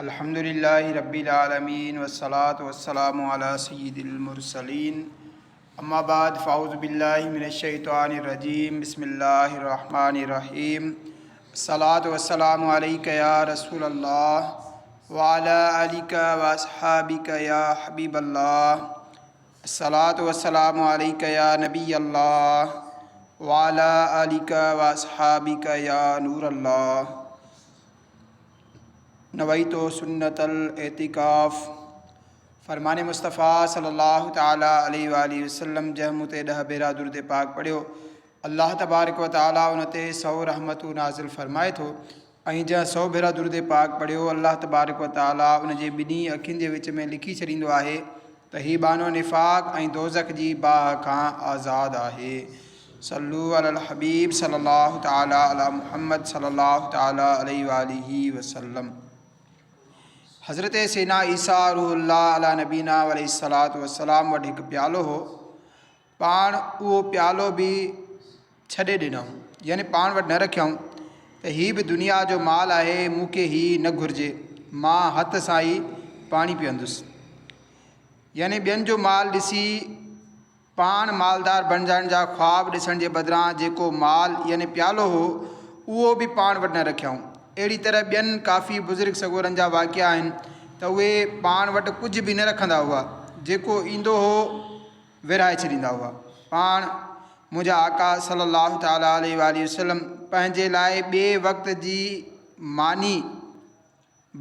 الحمد لله رب العالمين والصلاة والسلام على سيد المرسلين اما بعد فاعوذ بالله من الشيطان الرجيم بسم الله الرحمن الرحيم الصلاة والسلام عليك يا رسول الله وعلى آلك واصحابك يا حبيب الله الصلوة والسلام عليك يا نبي الله وعلى آلك واصحابك يا نور الله نويت سنة الاعتڪاف فرمان مصطفيٰ صلي الله تعالٰي عليه واٰله وسلم جنهن مون تي ڏهه ڀيرا درود پاڪ پڙهيو الله تبارڪ و تعالٰي ان تي سو رحمتون نازل فرمائي ٿو ۽ جنهن سو ڀيرا درود پاڪ پڙهيو الله تبارڪ و تعالي ان جي ٻنهي اکين جي وچ ۾ لکي ڇڏيندو آهي ته هي ٻانهو نفاق ۽ دوزخ جي باهه کان آزاد آهي. صلو علی الحبيب صلي الله تعالي علی محمد صلي الله تعالي عليه واله وسلم. حضرت سيدنا عيسيٰ روح الله علي نبينا عليه الصلوة والسلام وٽ هڪ پيالو هو. پاڻ اهو پيالو به ڇڏي ڏنائون يعني پاڻ وٽ نه رکيائون ته هي به دنيا جو مال آهي مون کي هي نه گهرجي مان هٿ سان ئي پاڻي پيئندس يعني ٻين جو مال ڏسي پاڻ مالدار بڻجڻ جا خواب ڏسڻ جي بدران جيڪو مال يعني پيالو هو اهو به پاڻ وٽ نه رکيائون اهڙي طرح ٻين ڪافي بزرگ سڳورن جا واقعا آهن ته اهي پاڻ وٽ ڪجهه به نه رکندا هئا جيڪو ايندو هو ورهائي ڇڏيندا هئا. پاڻ منهنجا آقا صلّي الله تعالٰي عليه واٰله وسلّم پنهنجي لاء ٻئي وقت جي ماني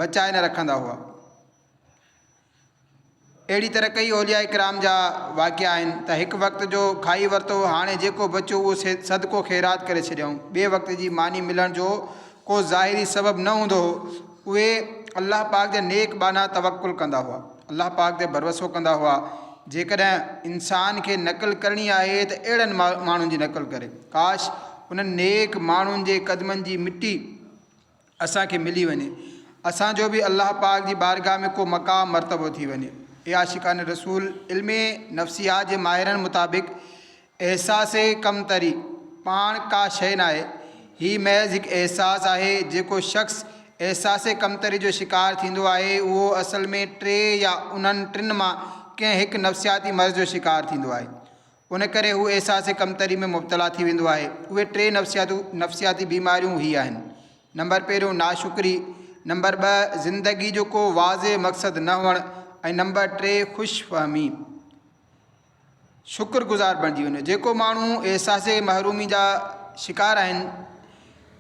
بچائي نه رکندا هئا. اهڙي طرح ڪئي اولياء ڪرام جا واقعا آهن ته هڪ وقت جو کائي ورتو هاڻي جيڪو بچيو اهو صدقو خيرات ڪري ڇڏيائون. ٻئي وقت جي ماني ملڻ جو ڪو ظاهري سبب نه هوندو هو. اهي الله پاڪ جا نيڪ ٻانها توڪل ڪندا هئا. الله پاڪ تي ڀروسو ڪندا هئا. جيڪڏهن انسان کي نقل ڪرڻي آهي ته اهڙن ماڻهن جي نقل ڪري. ڪاش انهن نيڪ ماڻهن جي قدمن جي مٽي اسان کي ملي وڃي. اسان جو به الله پاڪ جي بارگاهه ۾ ڪو مقام مرتبو ٿي وڃي. اي عاشقان رسول! علم نفسيات جي ماهرن مطابق احساس ڪمتري پاڻ ڪا شيء ناهي، هي محض هڪ احساس آهي، جيڪو شخص احساس ڪمتري جو شڪار ٿيندو آهي، اهو اصل ۾ ٽي يا انهن ٽن مان ڪنهن هڪ نفسياتي مرض جو شڪار ٿيندو آهي، ان ڪري هو احساس ڪمتري ۾ مبتلا ٿي ويندو آهي. اهي ٽي نفسياتي بيماريون هي آهن، نمبر پهريون ناشڪري، نمبر ٻه زندگي جو ڪو واضح مقصد نه هئڻ ۽ نمبر ٽي خوش فهمي. شڪر گذار بڻجي وڃو. جيڪو ماڻهو احساس محرومي جا شڪار آهن،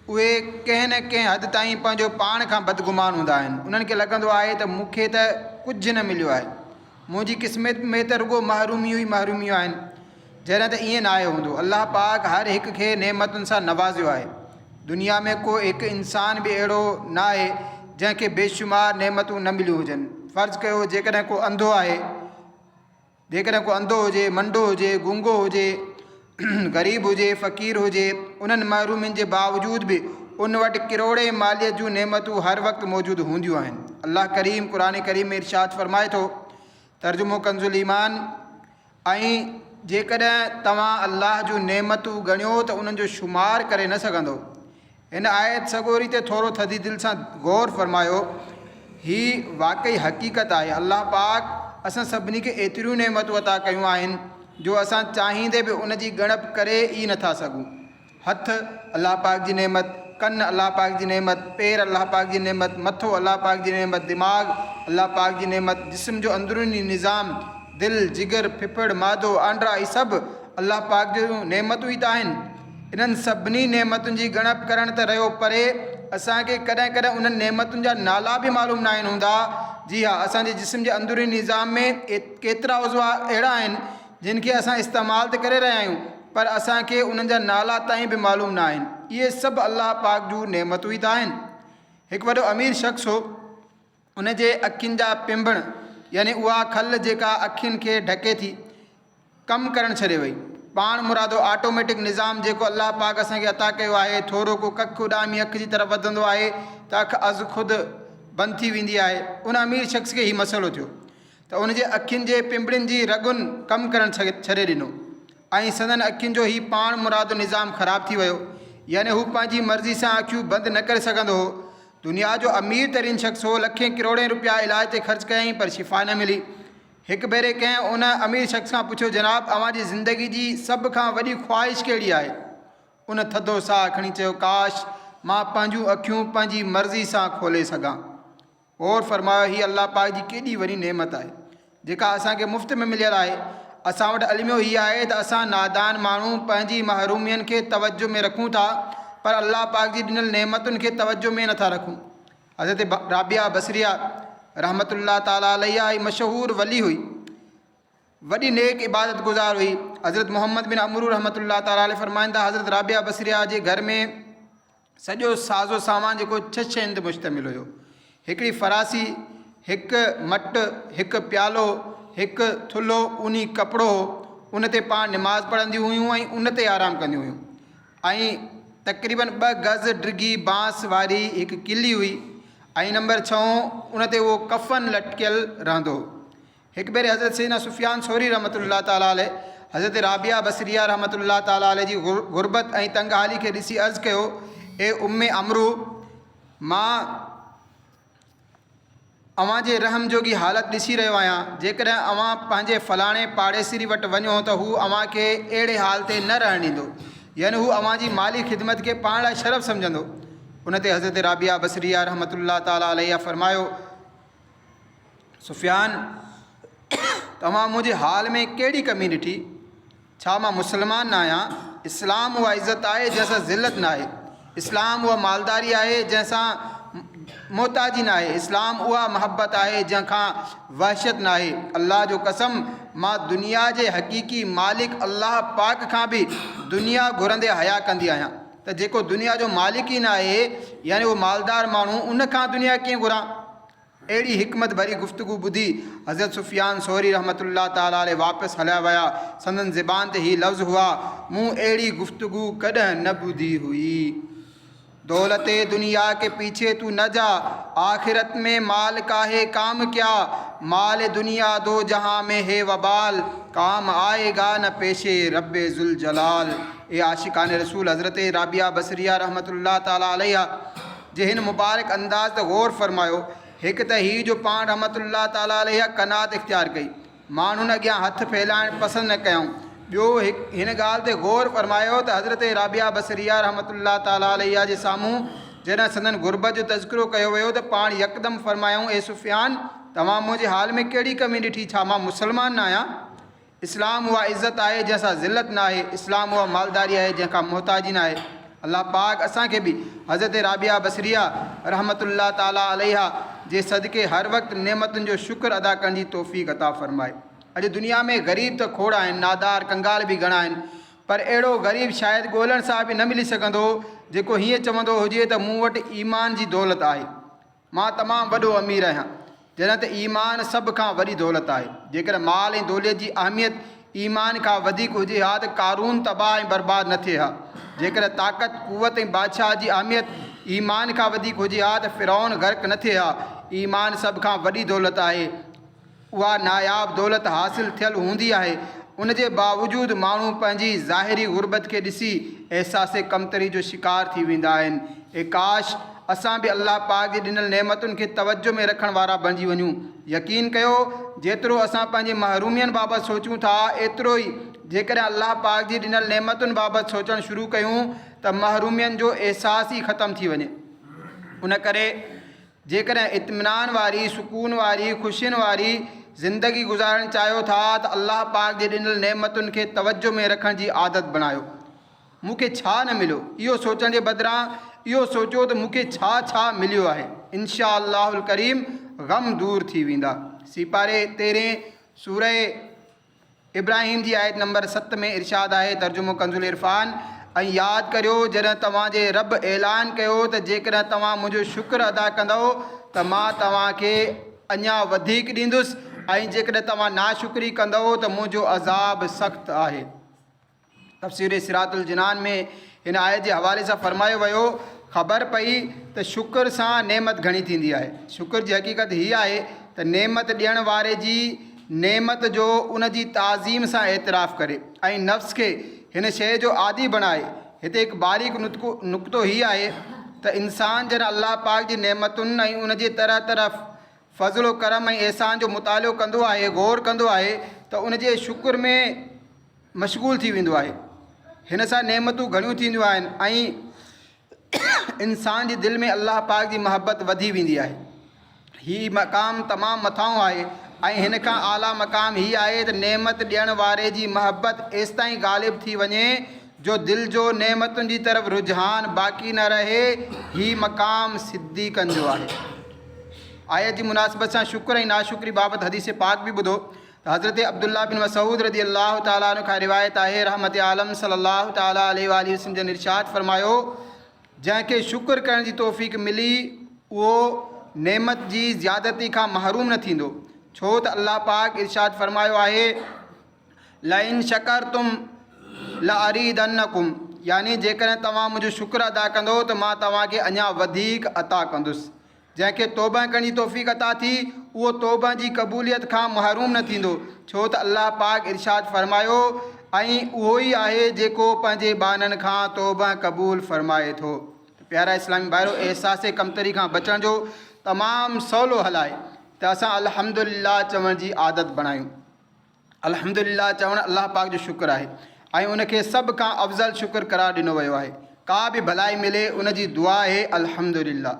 اهي ڪنهن نه ڪنهن حد تائين پنهنجو پاڻ کان بدگمان هوندا آهن. انهن کي لڳندو آهي ته مون کي ته ڪجهه نه مليو آهي. منهنجي قسمت ۾ ته رڳو محروميون ئي محروميون آهن. جڏهن ته ائين ناهي هوندو. الله پاڪ هر هڪ کي نعمتن سان نوازيو آهي. دنيا ۾ ڪو هڪ انسان به اهڙو ناهي جنهن کي بيشمار نعمتون نه مليون هجن. فرض ڪيو جيڪڏهن ڪو انڌو آهي. جيڪڏهن ڪو انڌو هجي، منڊو هجي، گونگو هجي، غريب هجي، فقير هجي، انهن محرومين جي باوجود به ان وٽ ڪروڙين ماليت جون نعمتون هر وقت موجود هونديون آهن. الله ڪريم قرآن ڪريم ۾ ارشاد فرمائي ٿو، ترجمو ڪنزالايمان، ۽ جيڪڏهن توهان الله جون نعمتون ڳڻيو ته انهن جو شمار ڪري نه سگهندؤ. هن آيت سڳوري تي ٿورو ٿڌي دل سان غور فرمايو، هي واقعي حقيقت آهي، الله پاڪ اسان سڀني کي ايتريون نعمتون عطا ڪيون آهن جو اسان چاهيندي به ان جي ڳڻپ ڪري ئي نٿا سگهون. هٿ الله پاڪ جي نعمت، ڪن الله پاڪ جي نعمت، پير الله پاڪ جي نعمت، مٿو الله پاڪ جي نعمت، دماغ الله پاڪ جي نعمت، جسم جو اندروني نظام، دل، جگر، ڦڦڙ، معدو، آنڊرا هي سڀ الله پاڪ جون نعمتون ئي ته آهن. انهن سڀني نعمتن جي ڳڻپ ڪرڻ ته رهيو پري، اسان کي ڪڏهن ڪڏهن انهن نعمتن جا نالا به معلوم ناهن هوندا. جي ها، اسان جي جسم جي اندروني نظام ۾ ڪيترا عضوا اهڙا آهن، جن کي اسان استعمال ته ڪري رهيا آهيون، پر اسان کي انهن جا نالا تائين به معلوم ناهن. اهي سڀ الله پاڪ جون نعمتون ئي ته آهن. هڪ وڏو امير شخص هو. ان جي اکين جا پنبڻ يعني اها کل جيڪا اکين کي ڍڪي ٿي، ڪم ڪرڻ ڇڏي وئي. پاڻ مرادو آٽوميٽڪ نظام جيڪو الله پاڪ اسان کي عطا ڪيو آهي، ٿورو ڪو ڪک اڏامي اک جي طرف وڌندو آهي ته اک از خود بند ٿي ويندي آهي. ان امير شخص کي هي مسئلو ٿيو ته ان جي اکين جي پنبڻين جي رڳن ڪم ڪرڻ ڇڏي ڏنو ۽ سندن اکين جو هي پاڻ مرادو نظام خراب ٿي ويو يعني هو پنهنجي مرضي سان اکيون بند نه ڪري سگهندو هو. دنيا جو امير ترين شخص هو، لکين ڪروڙين روپيا علاج تي خرچ ڪيائين پر شفا نه ملي. هڪ ڀيري ڪنهن ان امير شخص کان پڇيو، جناب اوهان جي زندگي جي سڀ کان وڏي خواهش ڪهڙي آهي؟ ان ٿڌو ساهه کڻي چيو، ڪاش! مان پنهنجون اکيون پنهنجي مرضي سان کولي سگهان. غور فرمايو، هي الله پاڪ جي ڪيڏي وڏي نعمت آهي، جيڪا اسان کي مفت ۾ مليل آهي. اسان وٽ الميو هي آهي ته اسان نادان ماڻهو پنهنجي محرومين کي توجه ۾ رکون ٿا، پر الله پاڪ جي ڏنل نعمتن کي توجه ۾ نٿا رکون. حضرت رابعه بصريه رحمة الله تعالٰي عليها هي مشهور ولي هئي. وڏي نيڪ عبادت گذار هئي. حضرت محمد بن عمرو رحمة الله تعالٰي عليه فرمائن ٿا، حضرت رابعه بصريه جي گهر ۾ سڄو ساز و سامان جيڪو ڇهه شين تي مشتمل هيو. هڪڙي فراسي، هڪ مٽ، هڪ پيالو، هڪ ٿلهو اوني ڪپڙو هو. ان تي پاڻ نماز پڙهنديون هيون ۽ ان تي آرام ڪنديون هيون ۽ تقريباً ٻه گز ڊگهي بانس واري هڪ ڪلي هئي ۽ نمبر ڇهون ان تي اهو ڪفن لٽڪيل رهندو هو. هڪ ڀيري حضرت سيدنا سفيان ثوري رحمة الله تعالٰي عليه حضرت رابعه بصريه رحمة الله تعالٰي عليه جي غربت ۽ تنگ حالي کي ڏسي عرض ڪيو، اي ام عمرو! مان اوهان جي رحم جوڳي حالت ڏسي رهيو آهيان، جيڪڏهن اوهان پنهنجي فلاڻي پاڙيسري وٽ وڃو ته هو اوهان کي اهڙي حال تي نه رهڻ ڏيندو، يعني هو اوهان جي مالي خدمت کي پاڻ لاء شرف سمجهندو. ان تي حضرت رابعه بصريه رحمة الله تعالٰي عليها فرمايو، سفيان! توهان منهنجي حال ۾ ڪهڙي ڪمي ڏٺي؟ ڇا مان مسلمان نه آهيان؟ اسلام اها عزت آهي جنهن سان ذلت نه آهي. اسلام اها مالداري آهي جنهن سان محتاجي نه آهي. اسلام اها محبت آهي جنهن کان وحشت نه آهي. الله جو قسم مان دنيا جي حقيقي مالڪ الله پاڪ کان به دنيا گهرندي حيا ڪندي آهيان ته جيڪو دنيا جو مالڪ ئي نه آهي يعني اهو مالدار ماڻهو ان کان دنيا ڪيئن گهران؟ اهڙي حڪمت ڀري گفتگو ٻڌي حضرت سفيان ثوري رحمة الله تعالٰي عليه واپس هليا ويا، سندن زبان تي هي لفظ هئا، مون اهڙي گفتگو ڪڏهن نه ٻڌي هئي. دولت دنيا ڪي پيڇي تو نه جا، آخرت ۾ مال ڪا هي ڪام ڪيا، مال دنيا دو جهان ۾ هي وبال، ڪام آئي گا نه پيش رب ذوالجلال. اي عاشقان رسول حضرت رابعه بصريه رحمة الله تعالٰي عليها جي هن مبارڪ انداز تي غور فرمايو، هڪ ته هي جو پاڻ رحمة الله تعالٰي عليها قناعت اختيار ڪئي، ماڻهن اڳيان هٿ ڦهلائڻ پسند نه ڪيائون، ٻيو هن ڳالهه تي غور فرمايو ته حضرت رابعه بصريه رحمة الله تعالٰي عليها جي سامهون جڏهن سندن غربت جو تذڪرو ڪيو ويو ته پاڻ يڪدم فرمايائون، اي سفيان! توهان منهنجي حال ۾ ڪهڙي ڪمي ڏٺي، ڇا مان مسلمان نه آهيان؟ اسلام اها عزت آهي جنهن سان ذلت ناهي، اسلام اها مالداري آهي جنهن کان محتاجي ناهي. الله پاڪ اسان کي به حضرت رابعه بصريه رحمة الله تعالٰي عليها جي صدقي هر وقت نعمتن جو شڪر ادا ڪرڻ جي توفيق عطا فرمائي. اڄ دنيا ۾ غريب ته کوڙ آهن، نادار، ڪنگال به گهڻا آهن، پر اهڙو غريب شايد ڳولڻ سان به نه ملي سگهندو جيڪو هيئن چوندو هجي ته مون وٽ ايمان جي دولت آهي. مان تمام وڏو امير آهيان. جڏهن ته ايمان سڀ کان وڏي دولت آهي. جيڪڏهن مال ۽ دولت جي اهميت ايمان کان وڌيڪ هجي ها ته قارون تباهه ۽ برباد نه ٿئي ها. جيڪڏهن طاقت، قوت ۽ بادشاهت جي اهميت ايمان کان وڌيڪ هجي ها ته فرعون غرق نه ٿئي ها. ايمان سڀ کان وڏي دولت آهي. اها ناياب دولت حاصل ٿيل هوندي آهي، ان جي باوجود ماڻهو پنهنجي ظاهري غربت کي ڏسي احساس ڪمتري جو شڪار ٿي ويندا آهن. اي ڪاش! اسان به الله پاڪ جي ڏنل نعمتن کي توجه ۾ رکڻ وارا بڻجي وڃون. يقين ڪيو! جيترو اسان پنهنجي محرومين بابت سوچون ٿا، ايترو ئي جيڪڏهن الله پاڪ جي ڏنل نعمتن بابت سوچڻ شروع ڪيون ته محرومين جو احساس ئي ختم ٿي وڃي. ان ڪري جيڪڏهن اطمينان واري، سڪون واري، خوشين واري زندگي گذارڻ چاهيو ٿا ته الله پاڪ جي ڏنل نعمتن کي توجه ۾ رکڻ جي عادت بڻايو. مون کي ڇا نه مليو؟ اهو سوچڻ جي بدران اهو سوچو ته مون کي ڇا ڇا مليو آهي. انشاء الله الڪريم غم دور ٿي ويندا. سيپاري تيرهين سوره. ابراهيم جي آيت نمبر ست ۾ ارشاد آهي، ترجمو ڪنزالعرفان، ۽ ياد ڪريو جڏهن توهان جي رب اعلان ڪيو ته جيڪڏهن توهان منهنجو شڪر ادا ڪندؤ ته مان توهان کي اڃا وڌيڪ ڏيندس ۽ جيڪڏهن توهان ناشڪري ڪندؤ ته منهنجو عذاب سخت آهي. تفسير صراط الجنان ۾ هن آيت جي حوالي سان فرمايو ويو، خبر پئي ته شڪر سان نعمت گهڻي ٿيندي آهي. شڪر جي حقيقت هيء آهي ته نعمت ڏيڻ واري جي نعمت جو ان جي تعظيم سان اعتراف ڪري ۽ نفس کي هن شيء جو عادي بڻائي. هتي هڪ باريڪ نقطو هي آهي ته انسان جڏهن الله پاڪ جي نعمتن ۽ ان جي طرح طرح فضل و ڪرم ۽ احسان جو مطالعو ڪندو آهي، غور ڪندو آهي ته ان جي شڪر ۾ مشغول ٿي ويندو آهي. هن سان نعمتون گهڻيون ٿينديون آهن ۽ انسان جي دل ۾ الله پاڪ جي محبت وڌي ويندي آهي. هي مقام تمام مٿانهون آهي ۽ هن کان اعليٰ مقام هي آهي ته نعمت ڏيڻ واري جي محبت ايستائين غالب ٿي وڃي جو دل جو نعمتن جي طرف رجحان باقي نه رهي، هي مقام صديقن جو آهي. آيت جي مناسبت سان شڪر ۽ ناشڪري بابت حديث پاڪ به ٻڌو ته حضرت عبدالله بن مسعود رضي الله تعالٰي عنه کان روايت آهي رحمت عالم صلي الله تعالٰي عليه واٰله وسلم جن ارشاد فرمايو جنهن کي شڪر ڪرڻ جي توفيق ملي اهو نعمت جي زيادتي کان محروم نه ٿيندو ڇو ته الله پاڪ ارشاد فرمايو آهي لئن شڪرتم لاريدنڪم يعني جيڪڏهن توهان منهنجو شڪر ادا ڪندو ته مان توهان کي اڃا وڌيڪ عطا ڪندس. جنهن کي توبه ڪرڻ جي توفيق عطا ٿي اهو توبه جي قبوليت کان محروم نه ٿيندو ڇو ته الله پاڪ ارشاد فرمايو ۽ اهو ئي آهي جيڪو پنهنجي ٻانهن کان توبه قبول فرمائي ٿو. ته پيارا اسلامي ڀائرو احساس ڪمتري کان بچڻ جو تمام سولو حل آهي ته اسان الحمدلله چوڻ جي عادت بڻايون. الحمدلله چوڻ الله پاڪ جو شڪر آهي ۽ ان کي سڀ کان افضل شڪر قرار ڏنو ويو آهي. ڪا به ڀلائي ملي ان جي دعا آهي الحمدلله.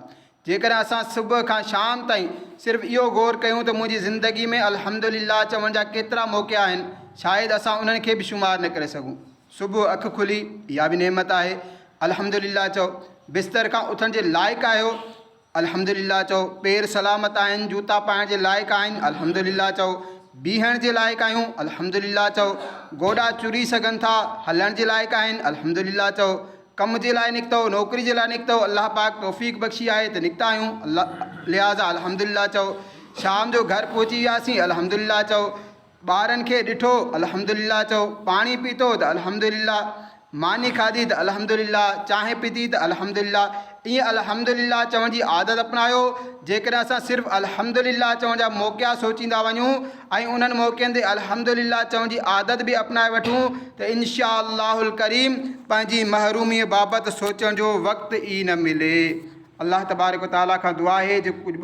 جيڪڏهن اسان صبح کان شام تائين صرف اهو غور ڪيون ته منهنجي زندگي ۾ الحمدلله چوڻ جا ڪيترا موقعا آهن شايد اسان انهن کي به شمار نه ڪري سگهون. صبح اک کلي اها به نعمت آهي الحمدلله چئو. بستر کان اٿڻ جي لائق آهيو الحمدلله چئو، پير سلامت آهن، جوتا پائڻ جي لائق آهن، الحمدلله چئو، بيهڻ جي لائق آهيون، الحمدلله چئو، گوڏا چري سگهن ٿا، هلڻ جي لائق آهن، الحمدلله چئو، ڪم جي لاء نڪتؤ، نوڪري جي لاء نڪتؤ، الله پاڪ توفيق بخشي آهي ته نڪتا آهيون، لهٰذا الحمدلله چئو، شام جو گهر پهچي وياسين، الحمدلله چئو، ٻارن کي ڏٺو الحمدلله چئو، پاڻي پيتو ته الحمدلله، ماني کاڌي ته الحمدلله، چانهه پيتي ته الحمدلله، ائين الحمدلله چوڻ جي عادت اپنايو، جيڪڏهن اسان صرف الحمدلله چوڻ جا موقعا سوچيندا وڃون ۽ انهن موقعن تي الحمدلله چوڻ جي عادت به اپنائي وٺون ته انشاء الله الڪريم پنهنجي محرومي بابت سوچڻ جو وقت ئي نه ملي. الله تبارڪ و تعالي کان دعا آهي جيڪو ڪجهه.